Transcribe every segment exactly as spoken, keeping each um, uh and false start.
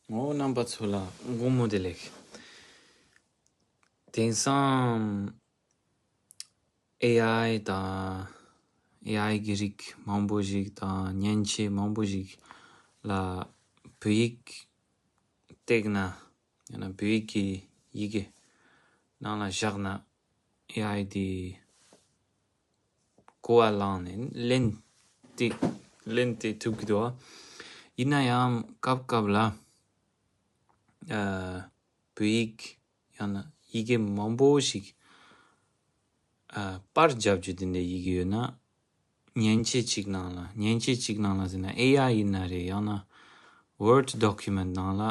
ངོ་རྣམ་པ་ཚོ་ལ་དགོང་མོ་བདེ་ལེགས། དེང་སང་ཨེ་ཨའི་དང་ཨེ་ཨའི་གི་རིགས་མང་པོ་ཞིག་དང་མཉེན་ཆས་མང་པོ་ཞིག་ལ་བོད་ཡིག་བཏེགས་ན་ཡང་ན་བོད་ཡིག་གི་ཡི་གེ་ནང་ལ་བཞག་ན་ཨེ་ཨའི་དེ་གོ་བ་བླངས་ནས་ལན་དེ་ལན་དེ་ཐུབ་ཀྱི་འདུག་ཡིན་ན་ཡང་སྐབས་སྐབས་ལ་ཨ་བོད་ཡིག་ཡང་ན་ཡི་གེ་མང་པོ་ཞིག་ཨ་པར་རྒྱབ་རྒྱུ་དེ་འདྲའི་ཡི་གེ་ཡོད་ན། མཉེན་ཆས་གཅིག་ནང་ལ་མཉེན་ཆས་གཅིག་ནང་ལ་ཟེར་ན་ཨེ་ཨའི་ཡིན་ན་རེད། ཡང་ན་Word document་ནང་ལ་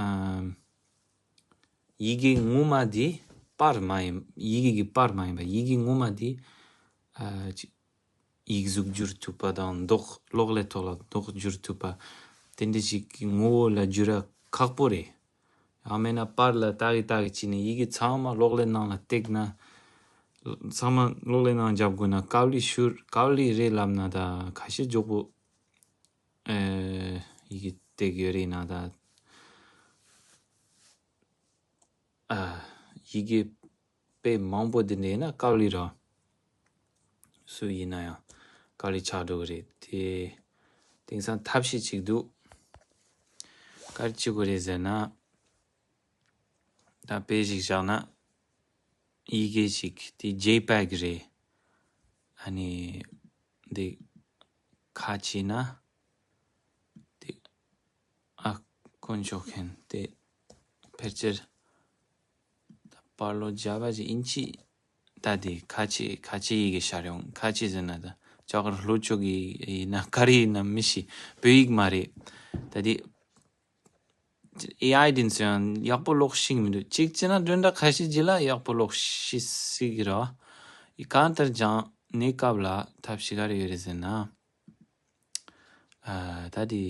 ཨམ་ཡི་གེ་ངོ་མ་དེ་པར་མ་ཡིན། ཡི་གེ་གི་པར་མ་ཡིན་པ་ཡི་གེ་ངོ་མ་དེ་ཨ་ཅི་ཡིག་གཟུགས་བསྒྱུར་ཐུབ་པ་དང་མདོག་གློག་ཀླད་ཐོག་ལ་མདོག་བསྒྱུར་ཐུབ་པ་དེ་འདྲ་ཞིག་གི་ངོ་བོ་ལ་བསྒྱུར་ཡ་ཁག་པོ་རེད། ཡང་མིན་ན་པར་ལ་ཏག་གི་ཏག་གི་བྱས་ནས་ཡི་གེ་ཚང་མ་གློག་ཀླད་ནང་ལ་བཏེགས་ན། ཚང་མ་གློག་ཀླད་ནང་རྒྱབ་དགོས་ན་དཀའ་ལས་ཤོར་དཀའ་ལས་རེད་ལབ་ན་ད་ཁ་ཤས་མགྱོགས་པོ་ཨེ་ཡི་གེ་བཏེགས་ཡོད་རེད་ན་ད་ཨ་ཡི་གེ་དཔེ་མང་པོ་འདི་འདྲ་ཡིན་ན་དཀའ་ལས་རེད། སུ་ཡིན་ན་ཡང་དཀའ་ལས་ཆགས་འགྲོ་གི་རེད་དེ། དེང་སང་ཐབས་ཤེས་ཅིག་འདུག་ག་རེ་བྱེད་དགོས་རེད་ཟེར་ན། ད་དཔེ་ཞིག་བཞག་ན་ཡི་གེ་ཞིག་དེ་ཇེ་པེག་རེད། ཨ་ནི་འདི་ཁ་ཕྱེ་ན་དེ་ཨ་དཀོན་མཆོག་མཁྱེན་དེ་ཕལ་ཆེར་ད་པར་ལོ་བརྒྱ་པ་ཞིག་ཨིན་ཅི། ད་དེ་ཁ་ཕྱེ་ཁ་ཕྱེ་ཡི་གེ་ཤར་ཡོང་། ཁ་ཕྱེ་ཟེར་ན་ད་ཅོག་ལྷོ་ཕྱོགས་ཀྱི་ཡིན་ན་ག་རེ་ཡིན་ན་མི་ཤེས། བོད་ཡིག་མ་རེད། ད་དེ་ཨེ་ཨའི་དེ་ཚོ་ཡང་ཡག་པོ་ཀློག་ཤེས་ཀྱི་མི་འདུག་གཅིག་བྱས་ན་བདུན་ཕྲག་ཁ་ཤས་རྗེས་ལ་ཡག་པོ་ཀློག་ཤེས་སྲིད་ཀྱི་རེད། ཡི་གང་ལྟར་ཀྱང་གནས་སྐབས་ལ་ཐབས་ཤེས་ག་རེ་ཡོད་རེད་ཟེར་ན། ཨ་ད་དེ་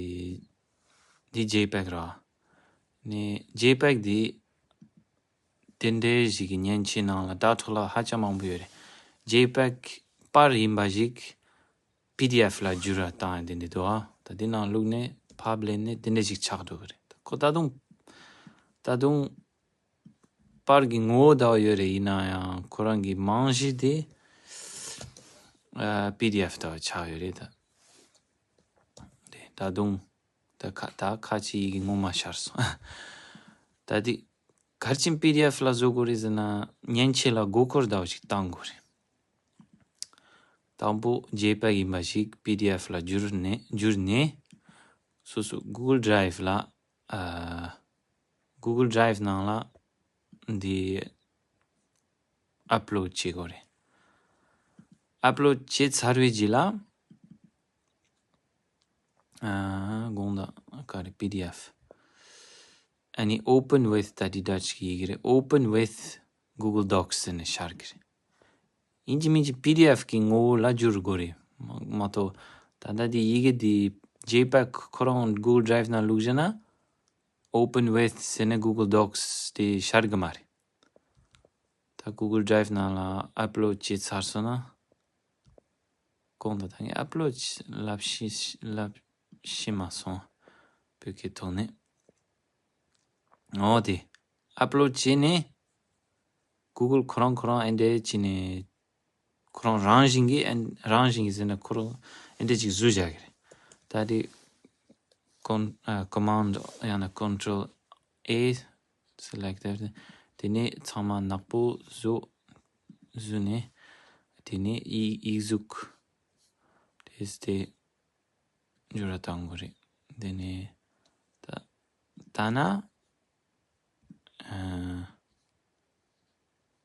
དེ་ཇེ་པེག་རེད། ནས་ཇེ་པེག་དེ་དེ་འདྲའི་ཞིག་གི་མཉེན་ཆས་ནང་ལ་ད་ཐོག་ལ་ཧ་ཅང་མང་པོ་ཡོད་རེད། ཇེ་པེག་པར་ཡིན་པ་ཞིག་པི་ཌི་ཨེཕ་ལ་བསྒྱུར་བ་བཏང་ཡ་དེ་འདྲ་འདུག་ཨ། ད་དེ་ནང་བླུགས་ནས་ཕབ་ལེན་ནས་དེ་འདྲ་ཞིག་ཆགས་འགྲོ་གི་རེད། ཁོ་ད་དུང་ད་དུང་པར་གྱི་ངོ་བོ་འདྲ་བ་ཡོད་རེད། ཡིན་ན་ཡང་ཁོ་རང་གི་རྨང་གཞི་དེ་ཨ་པི་ཌི་ཨེཕ་འདྲ་བ་ཆགས་ཡོད་རེད་ད། དེ་ད་དུང་ད་ཁ་ད་ཁ་ཕྱེ་ཡི་གེ་ངོ་མ་ཤར་སོང་། ད་དེ་ག་རེ་བྱས་ནས་པི་ཌི་ཨེཕ་ལ་བཟོ་དགོས་རེད་ཟེར་ན་མཉེན་ཆས་ལ་མགོ་སྐོར་འདྲ་བ་ཞིག་བཏང་དགོས་རེད། དང་པོ་ཇེ་པེག་ཡིན་པ་ཞིག་པི་ཌི་ཨེཕ་ལ་བསྒྱུར་ནས་བསྒྱུར་ནས་སོ་སོ་གུ་གལ་ཌི་རའེབ་ལ་ཨ་གུ་གལ་ཌི་རའེབ་ནང་ལ་འདི་ཨབ་ལོཌ་བྱེད་དགོས་རེད། ཨབ་ལོཌ་བྱས་ཚར་བའི་རྗེས་ལ་ཨ་དགོངས་དག་ག་རེ་པི་ཌི་ཨེཕ་ཨ་ནི་open with ད་འདི་འདྲ་ཞིག་ཡི་གེ་རེད། Open with Google Docs ཟེར་ནས་ཤར་གི་རེད། ཡིན་གཅིག་མིན་གཅིག་པི་ཌི་ཨེཕ་གི་ངོ་བོ་ལ་བསྒྱུར་དགོས་རེད། མ་མ་གཏོགས་ད་ལྟ་དེ་ཡི་གེ་དེ་ཇེ་པེག་ཁོ་རང་གུ་གལ་ཌི་རའེབ་ནང་བླུགས་བཞག་ན་open with ཟེར་ནས་Google Docs དེ་ཤར་གི་མ་རེད། ད་གུ་གལ་ཌི་རའེབ་ནང་ལ་ཨབ་ལོཌ་བྱས་ཚར་སོང་ན། གོང་དུ་ད་ངས་ཨབ་ལོཌ་ལབ་ཤེས་ལབ་ཤེས་མ་སོང་། བོད་སྐད་ཐོག་ནས། འོ་དེ་ཨབ་ལོཌ་བྱས་ནས་གུ་གལ་ཁོ་རང་ཁོ་རང་ཨེ་འདྲས་བྱས་ནས་ཁོ་རང་རང་བཞིན་གྱིས་ཨེ་རང་བཞིན་གྱིས་ཟེར་ན་ཁོ་རང་ཨེ་འདྲས་ཅིག་བཟོས་བཞག་གི་རེད། ད་དེ་ཀོན་ཨ་ཀོ་མན་ཌི་ཡང་ན་ཀོན་ཊོལ་ཨེ་སི་ལེག་ཊེཌ། དེ་ནས་ཚང་མ་ནག་པོ་བཟོ་བཟོས་ནས་དེ་ནས་ཡིག་ཡིག་གཟུགས་དེ་སྟེ་འགྱུར་བ་གཏང་དགོས་རེད། དེ་ནས་ད་ད་ན་ཨ་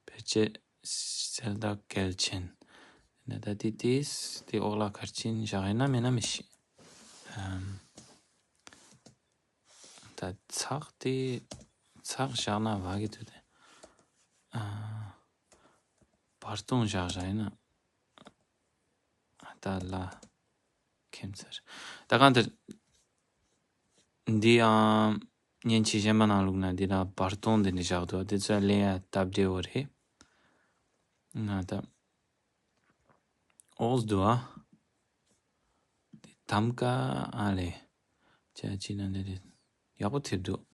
ཕལ་ཆེར་གསལ་དག་གལ་ཆེན། དེ་ནས་ད་དེ་དེས་དེ་འོག་ལ་ག་རེ་བྱས་ནས་བཞག་ཡོད་ན་མེད་ན་མི་ཤེས། ཨམ། ད་ཚགས་དེ་ཚགས་བཞག་ན་བ་གི་དུས་དེ་ཨ་བར་སྟོང་བཞག་བཞག་ཡིན་ན་ད་ལ་ཁེམ་ཚར། ད་གང་ལྟར་འདི་ཨམ་མཉེན་ཆས་གཞན་པ་ནང་བླུགས་ན་འདི་ལ་བར་སྟོང་འདི་འདྲ་བཞག་འདུག་དེ་ཚོ་ལེན་ཡ་སྟབས་བདེ་བོ་རེད། ང་ད་ཨོལ་དུ་ཨ། དེ་ཐམ་ཀ་ཨ་ལེ། ཅ་ཅི་ན་འདི་རེད། ཡག་པོ་ཐེབས་འདུག